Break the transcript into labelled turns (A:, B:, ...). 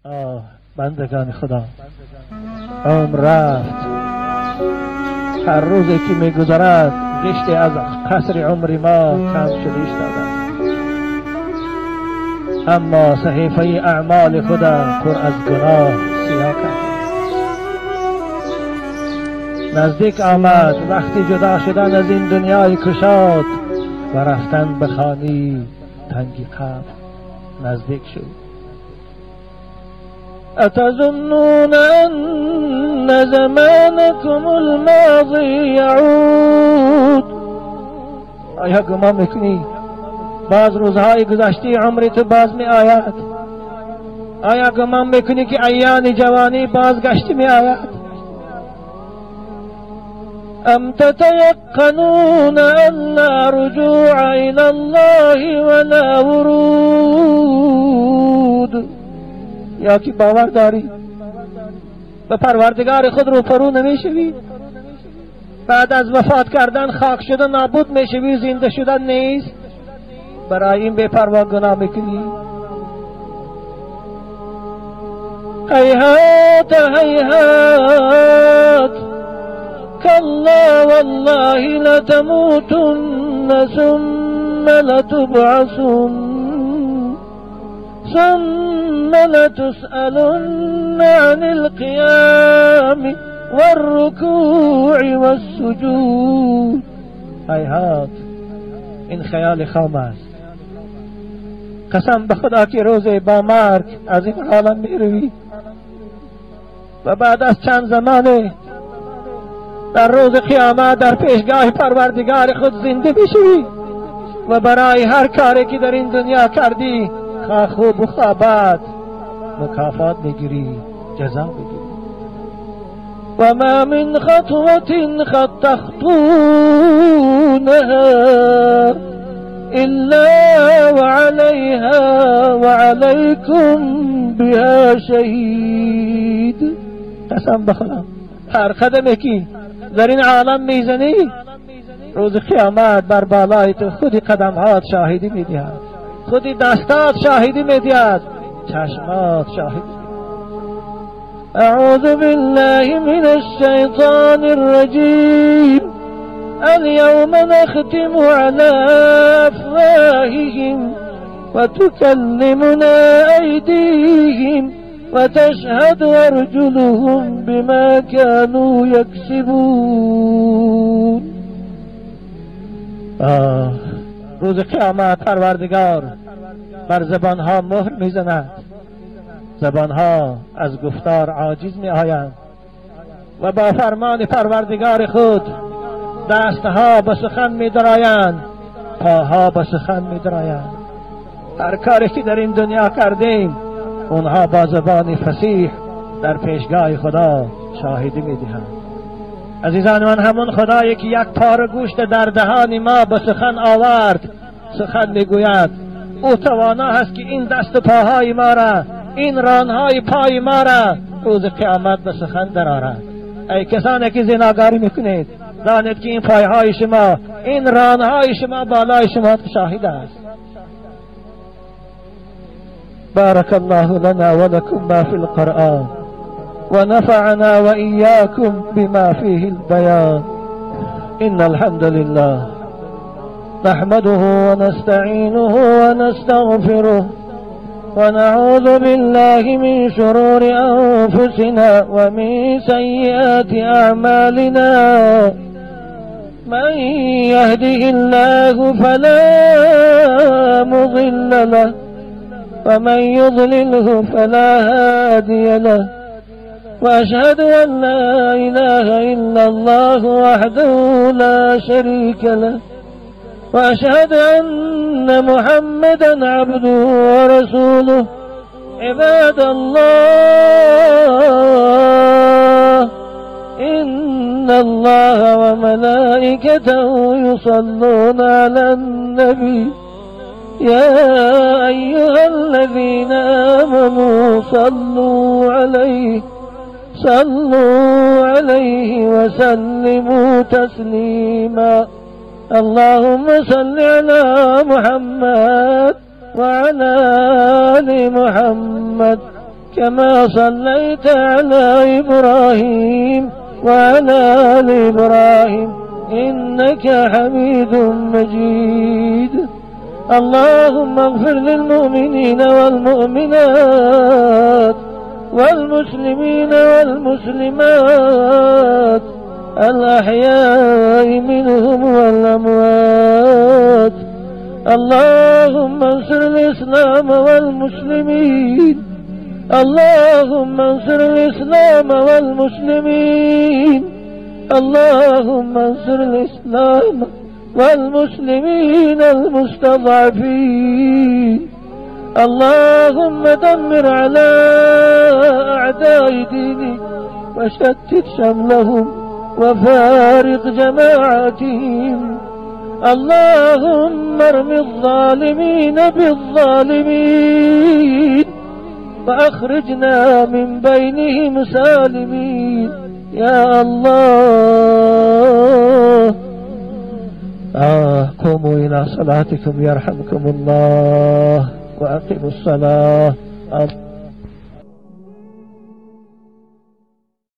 A: آه بندگان خدا، عمر رفت. هر روزی که میگذرد قشتی از قصر عمر ما کم شده ایستاده، اما صحیفه اعمال خدا پر از گناه سیاه کرد. نزدیک آمد وقتی جدا شدن از این دنیای کشاد و رفتن به خانه تنگی قبر نزدیک شد. أتظنون أن زمانكم الماضي يعود؟ آیا گمان میکنی باز روزهای گذشته عمر تو باز می آید؟ آیا گمان میکنی که ایام جوانی بازگشت می آید؟ أم تتيقنون أن لا رجوع إلى الله ولا ورود؟ یا که باور داری به پروردگار خود روپرو نمیشوی؟ بعد از وفات کردن خاک شده نابود میشوی، زنده شدن نیست. برای این بے پروا گناه میکنی. هیهات هیهات كلا والله لتموتن ثم لتبعثن ثم لتسألن عن القيام والركوع والسجود. هیهات، این خیال خام است. قسم به خدا که روز با مرگ از این عالم میروی و بعد از چند زمانه در روز قیامت در پیشگاه پروردگار خود زنده میشوی و برای هر کاری که در این دنیا کردی خواه خوب و خواه بد مکافات میگیری، جزا میگیری. و ما من خطوة قد تخطونها إلا وعليها وعليكم بها شهید. قسم به خدا هر قدمی که در این عالم میزنی روز قیامت بر بالای تو خودی قدمهات شاهدی میدهد، خودی دستات شاهدی میدهد، چشمات شاهدی. اعوذ بالله من الشیطان الرجیم. اليوم نختم على افواههم وتكلمنا ایدیهم وتشهد أرجلهم بما كانوا يكسبون. آه، روز قیامت پروردگار بر زبانها مهر میزند، زبانها از گفتار عاجز می آیند و با فرمان پروردگار خود دستها به سخن می درآیند، پاها به سخن می درآیند. هر کاری که در این دنیا کردیم اونها با زبان فصیح در پیشگاه خدا شاهدی میدهند. عزیزان من، همون خدایی که یک پاره گوشت در دهان ما به سخن آورد سخن میگوید، او توانا هست که این دست و پاهای ما را، این رانهای پای ما را روز قیامت به سخن درآورد. ای کسانی که زناگاری میکنید، دانید که این پایهای شما، این رانهای شما بالای شما شاهد است. بارك الله لنا ولكم ما في القرآن ونفعنا وإياكم بما فيه البيان. إن الحمد لله نحمده ونستعينه ونستغفره ونعوذ بالله من شرور أنفسنا ومن سيئات أعمالنا. من يهده الله فلا مضل له ومن يضلله فلا هادي له. وأشهد أن لا إله إلا الله وحده لا شريك له وأشهد أن محمدا عبده ورسوله. عباد الله، إن الله وملائكته يصلون على النبي يا أيها الذين آمنوا صلوا عليه وسلموا تسليما. اللهم صل على محمد وعلى آل محمد. كما صليت على إبراهيم وعلى آل إبراهيم إنك حميد مجيد. اللهم اغفر للمؤمنين والمؤمنات والمسلمين والمسلمات الأحياء منهم والأموات. اللهم انصر الإسلام والمسلمين، اللهم انصر الإسلام والمسلمين، اللهم انصر الإسلام والمسلمين المستضعفين. اللهم دمر على أعداء دينك وشتت شملهم وفارق جماعتهم. اللهم ارم الظالمين بالظالمين وأخرجنا من بينهم سالمين يا الله. قوموا إلى صلاتكم يرحمكم الله وأقيموا الصلاة.